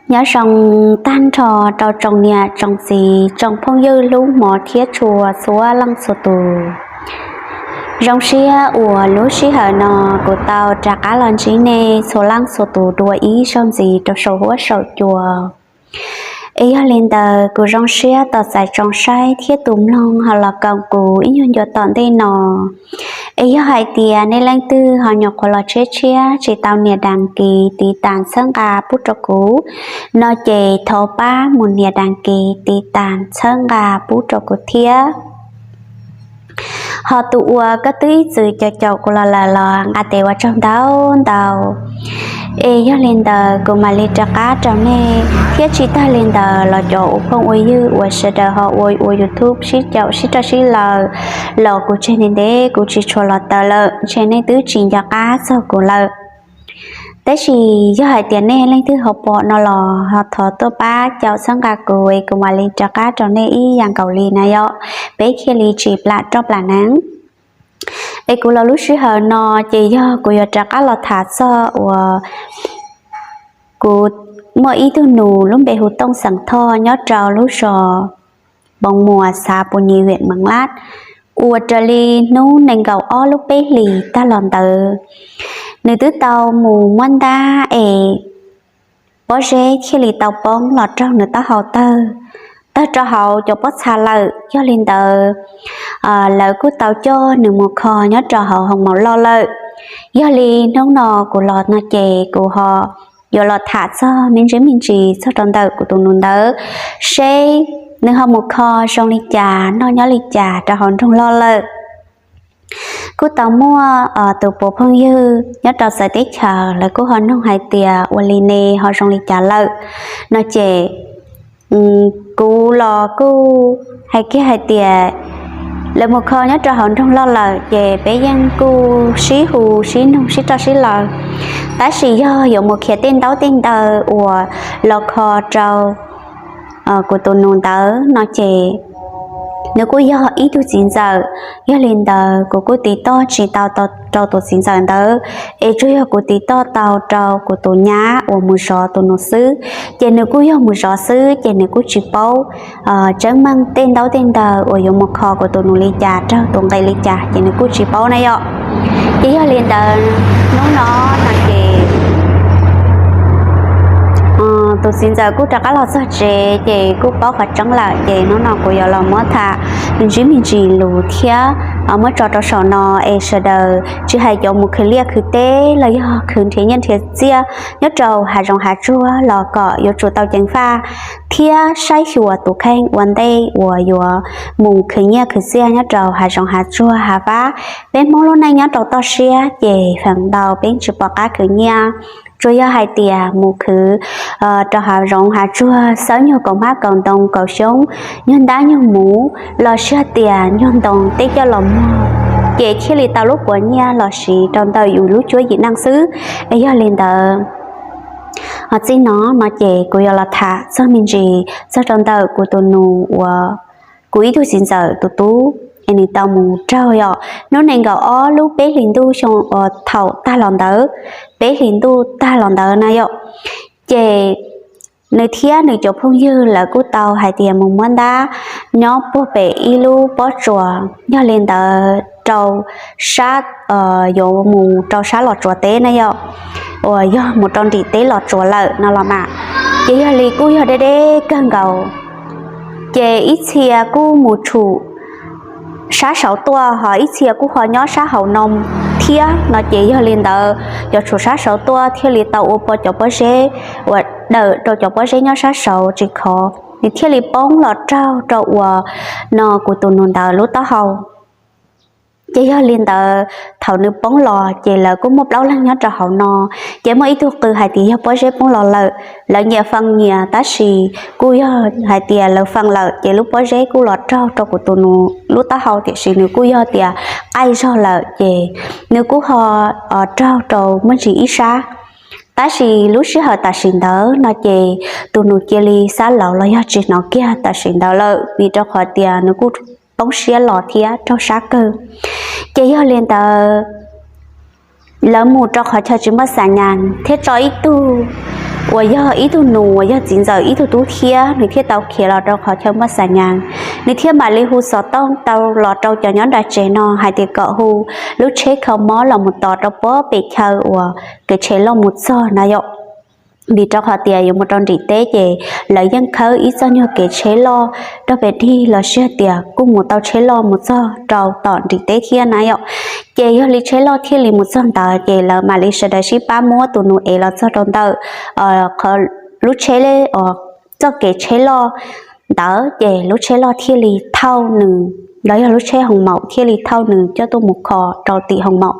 Nyob zoo tag nrho rau tsoom niam tsoom txiv tsoom phooj ywg hlub hmov thiab tshua txhua leej txhua tus. Zoo siab uas lub sij hawm no kuv tau rov qab los ntsib nej txhua leej txhua tus dua ib zaug ntxiv rau saum huab saum cua. Es yog li ntawd kuv zoo siab tos txais tsoom saib thiab tus mloog ho los koom kuv ib nyuag ncua tom ntej no. Es yog hais tias nej leej twg ho nyuam qhuav los tshiab tshiab tsis tau nias das kiv tiv tas txhawb nqa pub rau kuv no ces thov pab mus nias das kiv tiv tas txhawb nqa pub rau kuv thiab. Ho tus uas koj twb ib txwm caum caum kuv los lawm los nqa tes ua tsaug ntau ntau. Es yog li ntawd kuv mam li rov qab rau nej thiab tsis tag li ntawd los cov ua phooj ua ywg uas sawv daws ho ua ua YouTube sib caum sib roj sib laws los kuv tseg ntev ntev kuv tsis tshua los tawm lawm ntshe nej twb tsis nco qab txog kuv lawm. Tab sis yog hais tias nej leej twg ho pom no los ho thov tuaj pab caum txhawb nqa kuv es kuv mam li rov qab rau nej ib yam nkaus li na yom, peb thiaj li tsis plam roj plam neeb. Es kuv los lub sij hawm no ces yog kuv yuav rov qab los tham txog uas kuv muaj ib tug nus lub npe hu Tooj xeem Thoj nyob rau lub zos Npoo Muas xav Pus Nyis viam Meev Lab, uas raws li hnub nees nkaum ob lub peb hlis tag los ntawd, nws twb tau mus muab ntab es pob zeb thiaj li tau poob los raug nws taub hau tawg, tawg rau hauv cov pob txha lawm. Yog li ntawd lawv kuj tau coj nws mus kho nyob rau hauv hoo maum loj lawm. Yog li hnub no kuv los no ces kuv ho yuav los tham txog me ntsis me ntsis txog rau ntawm kuv tus nus ntawd, seb nws ho mus kho zoo li cas noj nyob li cas rau hauv nroog loj lawm. Kuj tau muaj tus puav phooj ywg nyob rau txawv teb chaws lawv kuj ho noog hais tias ua li ne ho zoo li cas lawm no ces kuv los kuj hais kiag hais tias lawv mus kho nyob rau hauv nroog loj lawm ces peb yeej kuj sib hu sib noog sib roj sib laws. Tab sis yog yuav mus khiav tej ntaub tej ntawv uas los kho rau kuv tus nus ntawd no ces nws kuj yog ib tug txiv ntxawm. Yog li ntawd kuv kuj tiv toj tsis tau rau tus txiv ntxawm ntawd, es tsuas yog kuv tiv toj tau rau kuv tus nyab uas mus zov tus nus xwb. Ces nws kuj yog mus zov xwb ces nws kuj tsis paub tseeb meej tej ntaub tej ntawv uas yuav mus kho kuv tus nus li cas raug tus nqe li cas ces nws kuj tsis paub na yom. Ces yog li ntawd hnub no no ces tus txiv ntxawm kuj rov qab los txog tsev ces kuj paub qhov tseeb lawm ces hnub no kuv yuav los muab tham me ntsis me ntsis lus thiab muab tso rau saum no es sawv daws tsis hais cov mus khwv liaj khwv teb los yog khwv nrhiav nyiaj nrhiav txiaj nyob rau hav zoov hav tsuag los kom yuav tsum tau ceev faj thiab saib xyuas tus kheej ua ntej uas yuav mus khwv nyiaj khwv txiaj nyob rau hav zoov hav tsuag hav fab. Peb Hmoob lub neej nyob rau toj siab ces feem ntau peb tsis pom qab khwv nyiaj. Tsuas yog hais tias mus khwv rau hav zoov hav tsuag xawb nyuag kaus hmab kaus ntoo kaus xyoob, nyuag ntab nyuag muv los sis tias nyuag ntoo tej coj los muag, ces thiaj li tau lub puav nyiaj los siv rau ntawm yus lub cuab yim neej xwb. Yog li ntawd, txij no no ces kuv yuav los tham txog me ntsis txog rau ntawm kuv tus nus uas kuv ib tug txiv ntxawm tus tub es nws tau mus raug yom, hnub nees nkaum ob lub peb hlis ntuj xyoo uas thaum tag los ntawd, peb hlis ntuj tag los ntawd na yom. Ces nws thiab nws cov phooj ywg lawv kuj tau hais tias mus muab ntab nyob puag pem ib lub pob tsuas, yog li ntawd rau sab, yuav mus rau sab Los Tsuas teb na yom, uas yog mus rau nrim teb Los Tsuas lawm no los mas. Ces yog li kuj yog deb deb kawg nkaus, ces ib txhia kuj mus tshum sab saud tuaj ho ib txhia kuj ho nyob sab hauv no thiab no ces yog li ntawd cov tshum sab saud tuaj thiaj li tau ua pov cov pob zeb uas dawm rau cov pob zeb nyob sab saud tsis khov, nws thiaj li poob los raug rau uas no kuv tus nus ntawd lub taub hau. Ces yog li ntawd thaum nws poob los ces lawv kuj muaj plaub leeg nyob rau hauv no, ces muaj ib tug qw hais tias yog pob zeb poob los lawm, lawv nyias fee nyias, tab sis kuj yog hais tias lawv fee lawm ces lub pob zeb kuj los raug rau kuv tus nus lub taub hau, tiam sis nws kuj yog tias qaij zog lawm ces nws kuj ho raug rau muaj ntsis ib sab. Tab sis lub sij hawm tam sim ntawd no ces tus nus cia li xab laus los yog tsis hnov kiag tam sim ntawd lawm, vim rau qhov tias nws kuj poob siab los thiab raug sab kawg. Ces yog li ntawd, lawv mus rau qhov chaw tsis muaj xa nyas thiab tso ib tug uas yog ib tug nus uas yog txiv ntxawm ib tug tub thiab, nws thiaj tau khiav los rau qhov chaw muaj xas nyas. Nws thiaj mam li hu xov tooj tau los rau cov nyob nram tsev no hais tias kom hu lub tsheb kho mob los mus tos rau puag pem chaw uas kev tsheb loj mus txog na yom. Vim rau qhov tias yuav mus rau nrim teb ces lawv yeej khawb ib txoj nyuag kev tsheb loj rau pem dig los sis tias kuj mus tau tsheb loj mus txog rau tom nrim teb thiab na yom. Ces yog li tsheb loj thiaj li mus txog ntawd ces lawv mam li sawv daws sib pab muab tus nus ev los txog rau ntawm qhov lub tsheb, txoj kev tsheb loj ntawd ces lub tsheb loj thiaj li thauj nws, los yog lub tsheb hoo maum thiaj li thauj nws coj tuaj mus kho rau tim hoo maum.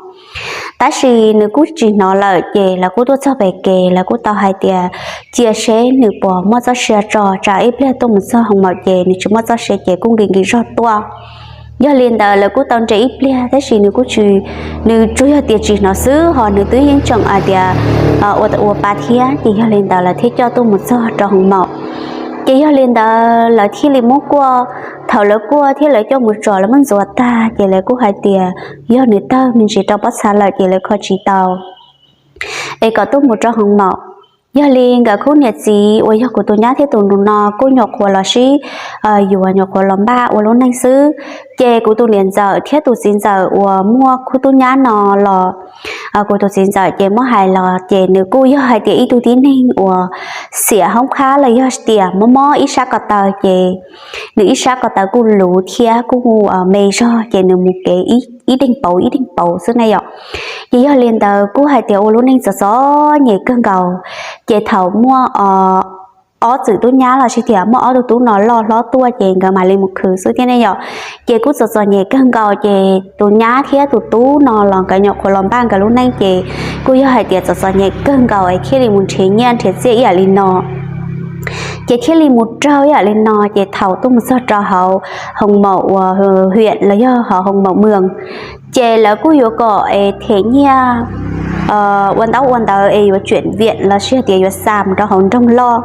Tab sis nws kuj tsis hnov lawm ces lawv kuj tuaj txog pem kev, lawv kuj tau hais tias cia seb nws puas muaj txoj sia tso, tsam ib pliag tuaj mus txog hoo maum ces nws tsis muaj txoj sia ces kuj nkim nkim zog tuaj. Yog li ntawd lawv kuj tau nres ib pliag tab sis nws kuj tsis, nws tsuas yog tias tsis hnov xwb, ho nws twb yeej tseem hais tias ua ua pa thiab. Ces yog li ntawd lawv thiaj coj tuaj mus txog rau hoo maum. Ces yog li ntawd lawv thiaj li muab kuaj, thaum lawv kuaj thiab lawv coj mus tsom lawv muab ntxuav tag ces lawv kuj hais tias yog nws tawg me ntsis rau pob txha lawm ces lawv kho tsis tau, es kom tuaj mus rau hoo maum. Yog li nkawd khub niam txiv uas yog kuv tus nyab thiab tus nus no kuj nyuam qhuav los sib yuav, nyuam qhuav los npaj ua lub neej xwb. Ces kuv tus niam ntxawm thiab tus txiv ntxawm uas muaj khub tub nyab no los, kuv tus txiv ntxawm ces muab hais los ces nws kuj yog hais tias ib tug tib neeg uas xiam hoob qhab los yog tias mob mob ib sab ko taw ces nws ib sab ko taw kuj luv thiab kuj me zog ces nws mus kev ib deeg pauv ib deeg pauv xwb na yom. Ces yog li ntawd kuj hais tias ua lub neej txom txom nyem kawg nkaus. Ces thaum muaj ob txwm tub nyab los sis tias muaj ob tug tub no loj hlob tuaj ces nkawd mam li mus khwv xwb thiab ne yom. Ces kuj txom txom nyem kawg nkaus ces tus nyab thiab tus tub no los nkawd nyuam qhuav los npaj nkawd lub neej ces kuj yog hais tias txom txom nyem kawg nkaus es thiaj li mus nrhiav nyiaj nrhiav txiaj ib yam li no. Ces thiaj li mus raug ib yam li no ces thaum tuaj mus txog rau hauv hoo maum uas hiam los yog hauv hoo maum mws, ces lawv kuj yuav kom es them nyiaj ua ntaub ua ntawv es yuav tsuam viam los sis tias yuav xa mus rau hauv nroog loj.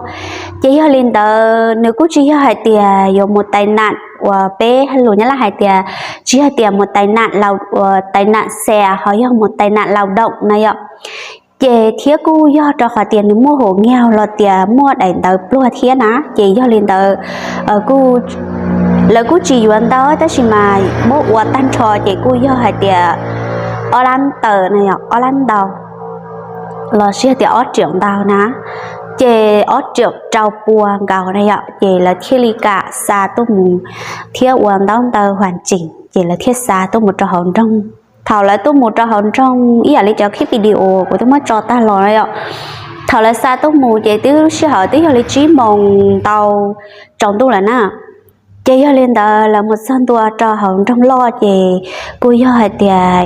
Ces yog li ntawd nws kuj tsis yog hais tias yuav mus tais nam uas peb lus Nyab Laj hais tias tsis yog tias mus tais nam, tais nam xas ho yog mus tais nam laus doom na yom. Ces thiab kuj yog rau qhov tias nws muaj hum nyiaug los tias muaj daim ntawv pluag thiab na, ces yog li ntawd lawv kuj tsis yuav ntau tab sis mas muab ua tag nrho ces kuj yog hais tias ob lab tawm na yom, ob lab ntau los sis tias ob riam ntau na, ces ob riam rau pua nkaus na yom, ces lawv thiaj li kam xa tuaj mus thiab ua ntaub ntawv huam tseem ces lawv thiaj xa tuaj mus rau hauv nroog. Thaum lawv tuaj mus rau hauv nroog ib yam li cov clip video kuv twb muab tso tag los na yom, thaum lawv xa tuaj mus ces twb sij hawm twb yog li tsib moos ntau tsaus ntuj lawm na. Ces yog li ntawd lawv mus txog ntua rau hauv nroog loj ces kuj yog hais tias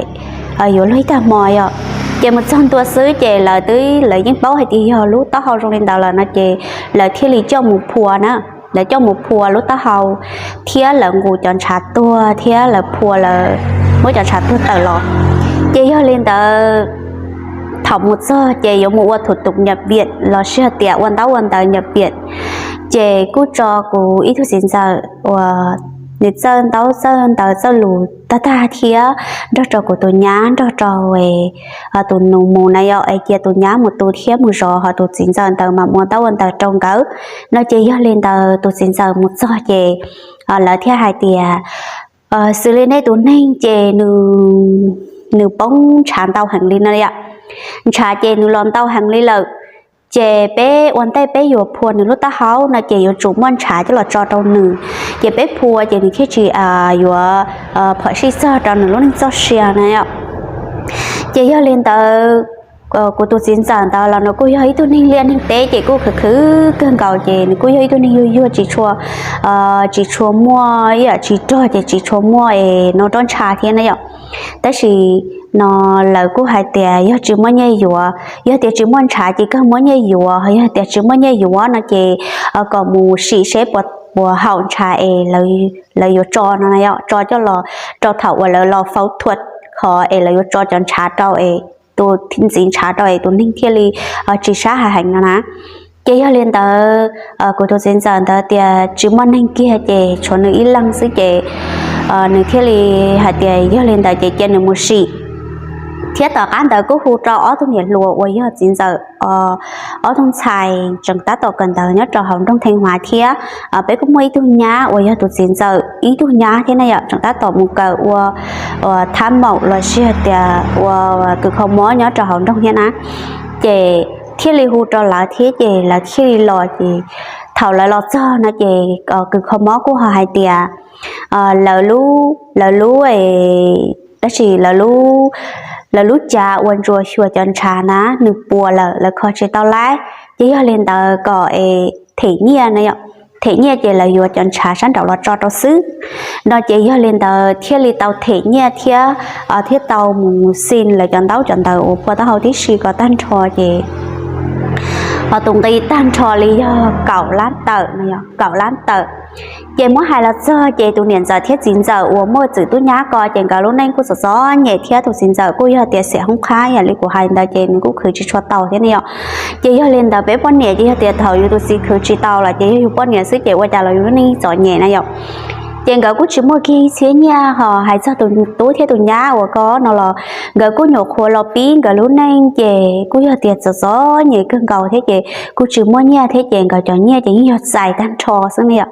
yuav luag ib tag hmo yom, ces mus txog ntua xwb ces lawv twb, lawv yeej paub hais tias yog lub taub hau zoo li ntawd lawm no ces lawv thiaj li coj mus phua na. Lawv coj mus phua lub taub hau thiab lawv nqus cov ntshav tuag thiab lawv phua lawv muab cov ntshav tuag tawm los. Ces yog li ntawd thaum mus txog ces yuav mus ua thủ tục nhập viện los sis tias ua ntaub ua ntawv nhập viện. Ces kuj tso kuv ib tug txiv ntxawm uas nws txawj ntaub txawj ntawv txawj lus tag tag thiab nrog rau kuv tus nyab nrog rau tus nus mus na yom, es cia tus nyab mus tu thiab mus zov ho tus txiv ntxawm ntawd mas mus ua ntaub ua ntawv rau nkawd no. Ces yog li ntawd tus txiv ntxawm mus txog ces lawv thiaj hais tias xws li nej tus neeg ces nws poob ntshav ntau heev li no yom, ntshav ces nws los ntau heev li lawm. Ces peb ua ntej peb yuav phua nws lub taub hau no ces yuav tsum muaj ntshav coj los tso rau nws, ces peb phua ces nws thiaj tsis yuav phom sij txog rau nws lub neej txoj sia na yom. Ces yog li ntawd kuv tus txiv ntxawm ntawd los nws kuj yog ib tug neeg liaj neeg teb ces kuj khwv khwv kawg nkaus ces nws kuj yog ib tug neeg yuag yuag tsis tshua, tsis tshua muaj ib yam tsis rog ces tsis tshua muaj es no roj ntsha thiab na yom. Tab sis no lawv kuj hais tias yog tsis muaj nyiaj yuav, yog tias tsis muaj ntshav ces kawg muab nyiaj yuav, yog tias tsis muaj nyiaj yuav no ces kom mus sim seb puas haum ntshav es lawv yuav tso no na yom, tso coj los rau thaum uas lawv los phẫu thuật ho es lawv yuav tso cov ntshav rau es tus ntxiv ntshav rau es tus neeg thiaj li tsis sab hais heev no na. Ces yog li ntawd kuv tus txiv ntxawm ntawd tias tsis muaj neeg kiag ces tshuav nws ib leeg xwb ces nws thiaj li hais tias yog li ntawd ces cia nws mus sim. Thiab tom qab ntawd kuj hu rau ob tug niam hluas uas yog txiv ntxawm ob tug ntxhais tseem tab tom kawm ntawv nyob rau hauv nroog Theej Huav thiab. Peb kuj muaj ib tug nyab uas yog tus txiv ntxawm ib tug nyab thiab na yom, tseem tab tom mus kawm ua thab maum los sis tias ua kws kho mob nyob rau hauv nroog thiab na. Ces thiaj li hu rau lawv thiab ces lawv thiaj li los ces thaum lawv los txog no ces kws kho mob kuj ho hais tias lawv lub, lawv lub, tab sis lawv lub cav uas ntsuas xyuas cov ntshav na nws puas lawm, lawv kho tsis tau lawm. Ces yog li ntawd kom them nyiaj na yom, them nyiaj ces lawv yuav cov ntshav sab nraum los tso rau xwb no. Ces yog li ntawd thiaj li tau them nyiaj thiab thiab tau mus xi lawv cov ntaub cov ntawv uas phua taub hau tib si kom tag nrho ces ho tus nqi tag nrho li yog kaum lab tawm no, kaum lab tawm. Ces muab hais los txog ces tus niam ntxawm thiab txiv ntxawm uas muaj txwm tub nyab ko ces nkawd lub neej kuj txom txom nyem thiab tus txiv ntxawm kuj yog tias xiam hoob qhab yam li kuv hais ntawd ces nws kuj khwv tsis tshua tau thiab ne yom. Ces yog li ntawd peb poj niam ces yog tias thaum yus tus txiv khwv tsis tau lawm ces yog yus poj niam xwb ces ua cas los yus lub neej txom nyem na yom. Ces nkawd kuj tsis muaj kiag ib txhiab nyiaj ho hais txog tus tub thiab tus nyab uas ko no los nkawd kuj nyuam qhuav los pib nkawd lub neej ces kuj yog tias txom txom nyem kawg nkaus thiab ces kuj tsis muaj nyiaj thiab ces nkawd cov nyiaj ces yeej yog txais tag nrho xwb ne yom.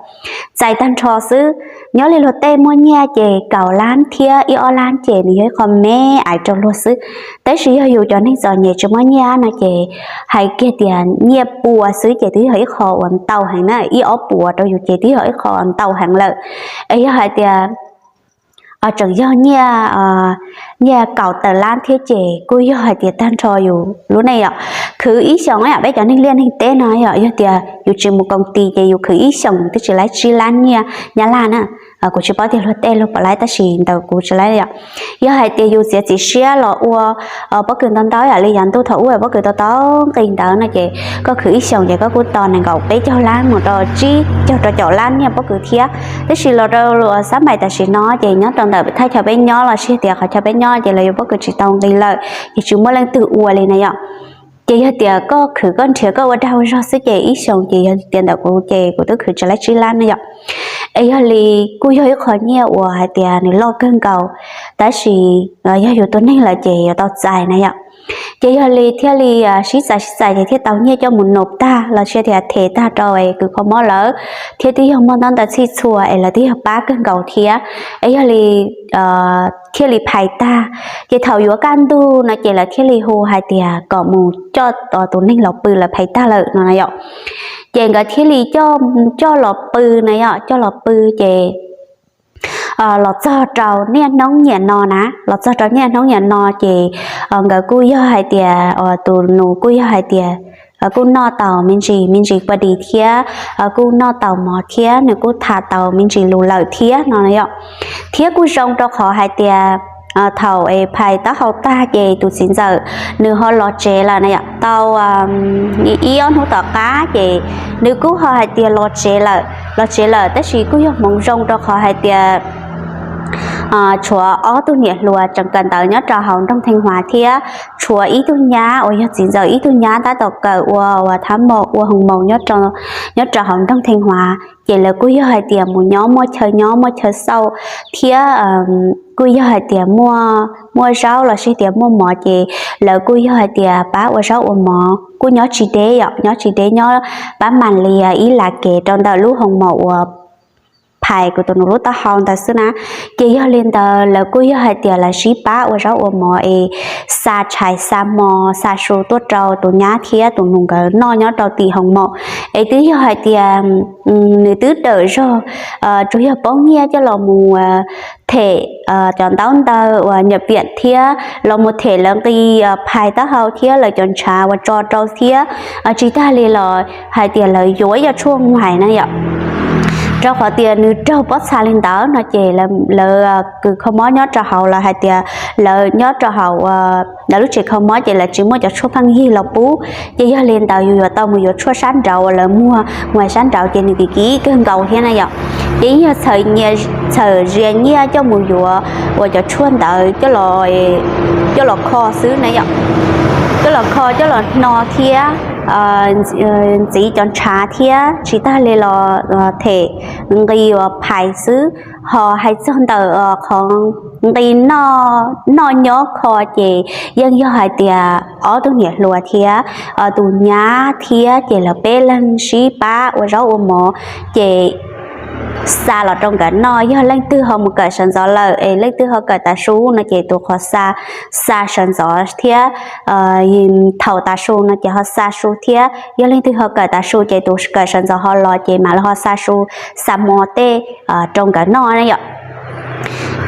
Txais tag nrho xwb. Nyob li luag tej muaj nyiaj ces kaum lab thiab ib ob lab ces nws yog ib qho me aiv rau luag xwb. Tab sis yog yus cov neeg txom nyem tsis muaj nyiaj no ces hais kiag tias nyiaj pua xwb ces twb yog ib qho uas ntau heev na, ib ob puas rau yus ces twb yog ib qho ntau heev lawm. Es yog hais tias tseem yog nyiaj, nyiaj kaum tawm lab thiab ces kuj yog hais tias tag nrho yus lub neej yom. Khwv ib xyoos yom, peb cov neeg liaj neeg teb no yom, yog tias yus tsis mus koom tis ces yus khwv ib xyoos twb tsis laib tsib lab nyiaj nyab laj na. Kuv tsis paub tias luag tej luag puas laib tab sis ntawm kuv tsis laib yom. Yog hais tias yus txiav txim siab los ua pob kws ntau ntau yam li yav ntuj thaum ub pob kws tau tau nqi ntawd no ces koj khwv ib xyoos ces koj kuj tau nees nkaum peb caug lab mus rau tsib caug rau caum lab nyiaj pob kws thiab. Tab sis los rau xab mais tam sim no ces nyob rau ntawm thaj chaw peb nyob los sis tias qhov chaw peb nyob ces lawv yuav pob kws tsis tau nqi lawm ces tsis muaj leej twg ua li na yom. Ces yog tias koj khwv koj nrhiav koj ua dag ua zog xwb ces ib xyoos ces yog tias ntawm kuv ces kuv twb khwv tsis laib tsib lab ne yom. Es yog li kuj yog ib qho nyiaj uas hais tias nws loj kawg nkaus, tab sis yog yus tus neeg lawm ces yuav tau txais na yom. Ces yog li thiaj li sib txais sib txais ces thiaj tau nyiaj coj mus nop tag los sis tias them tag rau es kws kho mob lawv thiab twb yog muaj ntaub ntawv txhij txhua es lawv twb yog pab kawg nkaus thiab. Es yog li thiaj li phais tag. Ces thaum yuav kaj ntug no ces lawv thiaj li hu hais tias kom mus coj tus neeg los pw, lawv phais tag lawm no na yom. Ces nkawd thiaj li coj los pw na yom, coj los pw ces los txog rau niaj hnub niam no na, los txog rau niaj hnub niam no ces nkawd kuj yog hais tias tus nus kuj yog hais tias kuj noj tau me ntsis me ntsis kua dis thiab kuj noj tau mov thiab nws kuj tham tau me ntsis lus lawm thiab no yom. Thiab kuj zoo rau qhov hais tias thaum es phais taub hau tag ces tus txiv ntxawm nws ho los tsev lawm na yom. Tau ib ob hnub tom qab ces nws kuj ho hais tias los tsev lawm, los tsev lawm tab sis kuj yog hmoov zoo rau qhov hais tias tshuav ob tug niam hluas tseem kawm ntawv nyob rau hauv nroog Theej Huav thiab tshuav ib tug nyab uas yog txiv ntxawm ib tug nyab tab tom kawm ua, ua thab maum ua hoos maus nyob rau hauv nroog Theej Huav. Ces lawv kuj yog hais tias mus nyob muaj chaw nyob muaj chaw xauj thiab kuj yog hais tias muaj, muaj zaub los sis tias muaj mov ces lawv kuj yog hais tias pab ua zaub ua mov, kuj nyob tsis deb yom, nyob tsis deb, nyob pab mam li ib las kev rau ntawm lub hoos maus uas phais kuv tus nus lub taub hau ntawd xwb na. Ces yog li ntawd lawv kuj yog hais tias lawv sib pab ua zaub ua mov es xa tshais xa hmo xa su tuaj rau tus nyab thiab tus nus nkawd noj nyob rau tim hoos maus. Es twb yog hais tias nws twb dawm zog, tsuas yog poob nyiaj coj los mus them cov ntaub ntawv uas nyam piam thiab los mus them lawv nqi phais taub hau thiab lawv cov ntshav uas tso rau thiab tsis tag li los hais tias lawv yuav ib co tshuaj muag hais na yom. Rau qhov tias nws raug pob txha li ntawd no ces lawv kws kho mob nyob rau hauv lawv hais tias lawv nyob rau hauv lawv lub tsev kho mob ces lawv tsis muaj cov tshuaj pheej yig los pub. Ces yog li ntawd yus yuav tau mus yuav tshuaj sab nraud uas lawv muag muag sab nraud ces nws kim kim kawg nkaus thiab na yom. Ces yeej yog txhawm zias nyiaj coj mus yuav uas cov tshuaj ntawd coj los kho xwb na yom. Coj los kho coj los hno thiab ntxiv cov ntshav thiab tsis tag li los them nqi uas phais xwb. Ho hais txog ntawm qhov nqi noj noj nyob kho ces yeej yog hais tias ob tug niam hluas thiab tus nyab thiab ces lawv peb leeg sib pab ua zaub ua mov ces xa los rau nkawd noj. Yog leej twg ho mus kawm sawv ntxov lawm es leej twg ho kawm tav su no ces tus qhov xa, xa sawv ntxov thiab thaum tav su no ces ho xa su thiab. Yog leej twg ho kawm tav su ces tus kawm sawv ntxov ho los ces mam li ho xa su, xa mov tej rau nkawd noj na yom.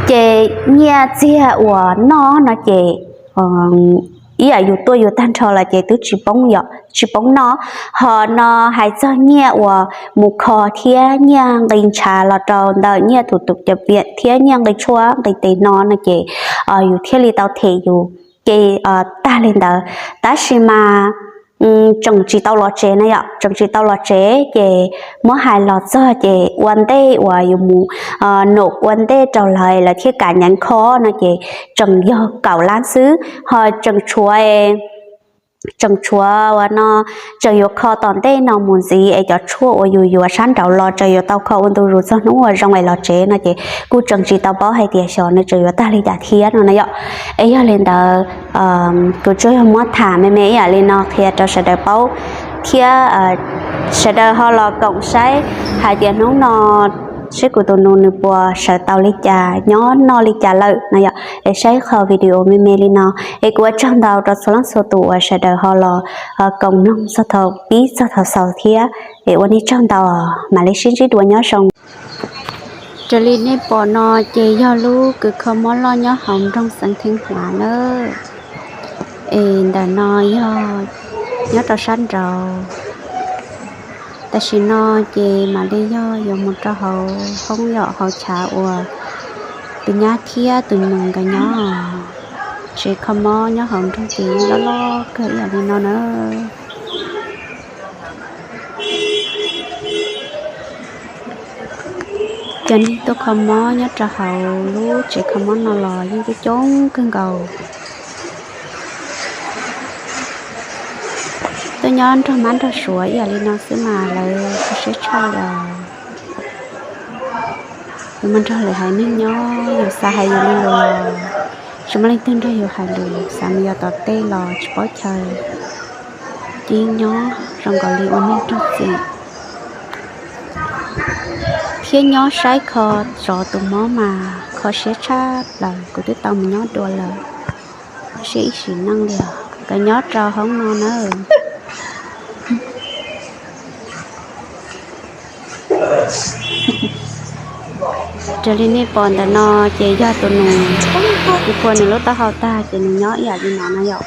Ces nyiaj txiag uas noj no ces ib yam yus tuaj yus tag nrho lawm ces twb tsis poob yom, tsis poob noj. Ho no hais txog nyiaj uas mus kho thiab nyiaj nqi ntshav los rau ntawm nyiaj tus tus cov viam thiab nyiaj nqi tshuaj nqi tes no no ces yus thiaj li tau them yus ces tag li ntawd. Tab sis mas tseem tsis tau los tsev na yom, tseem tsis tau los tsev ces muab hais los txog ces ua ntej uas yus mus num ua ntej rau lawv, lawv thiaj kam nyeem kho no ces tseem yog kaum lab xwb. Ho tseem tshuav, tseem tshuav uas no, tseem yuav kho tom ntej no mus ntxiv es cov tshuaj uas yus yuav sab nraud los tseem yuav tau kho ua ntu zus txog hnub uas zoo es los tsev no ces kuj tseem tsis tau paub hais tias xyov nws tseem yuav tag li cas thiab no na yom. Es yog li ntawd kuv tsuas yog muab tham me me ib yam li no qhia rau sawv daws paub thiab sawv daws ho los koom saib hais tias hnub no seb kuv tus nus nws puas sawv tau li cas, nyob noj li cas lawm no yom. Es saib qhov video me me li no es kuv ua tsaug ntau rau txhua leej txhua tus uas sawv daws ho los koom mloog txog thaum pib txog thaum xaus thiab. Es ua nej tsaug ntau, mam li sib ntsib dua, nyob zoo. Raws li nej pom no ces yog lub kws kho mob loj nyob hauv nroog Xeev Theej Huav nawb. Es ntawm no yog nyob rau sab nraud. Tam sim no ces mam li yog yuav mus rau hauv hoob yom, hauv chav uas tus nyab thiab tus nus nkawd nyob. Tsev kho mob nyob hauv nroog ces loj loj kawg ib yam li no na. Cov neeg tuaj kho mob nyob rau hauv lub tsev kho mob no los yeej coob coob kawg nkaus. Tuaj nyob nrog mab nrog suav ib yam li no xwb mas lawv kho siab tshaj li os. Yus muaj nrog lwm haiv neeg nyob yus xav hais yus li lus los tsis muaj leej twg nrog yus hais lus, xav mus yos tom tej los tsis paub chaw. Ces nyob zoo nkaus li ua neeg raug txim thiab nyob saib kho zov tus mob mas kho siab tshaj plaws. Kuv twb tau mus nyob dua lawm, siab ib sim neej li os. Nkawd nyob rau hoob no na. Raws li nej pom ntawm no ces yog tus nus, nws phua nws lub taub hau tag ces nws nyob ib yam li no na yom.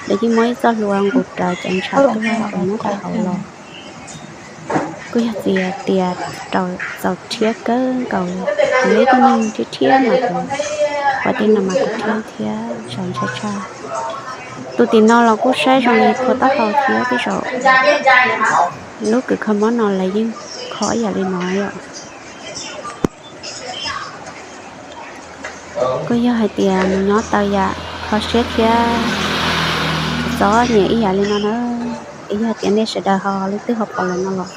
Lawv yeej muab ib txoj hlua nqus rawv cov ntshav tuag uas nyob rau hauv los. Kuj yog txiv tias txaus rhiab kawg nkaus li. Kuv yog ib tug neeg rhiab rhiab mas kuv, ua tej no mas kuv rhiab thiab txaus ntshai tshaj. Tus tim no los kuj saib zoo li phua taub hau thiab tej zaum lub kws kho mob no lawv yeej kho ib yam li no yom. Kuj yog hais tias mus nyob tau yam kho siab thiab txom nyem ib yam li no na. Es yog tias nej sawv daws ho leej twg ho pom lawm no los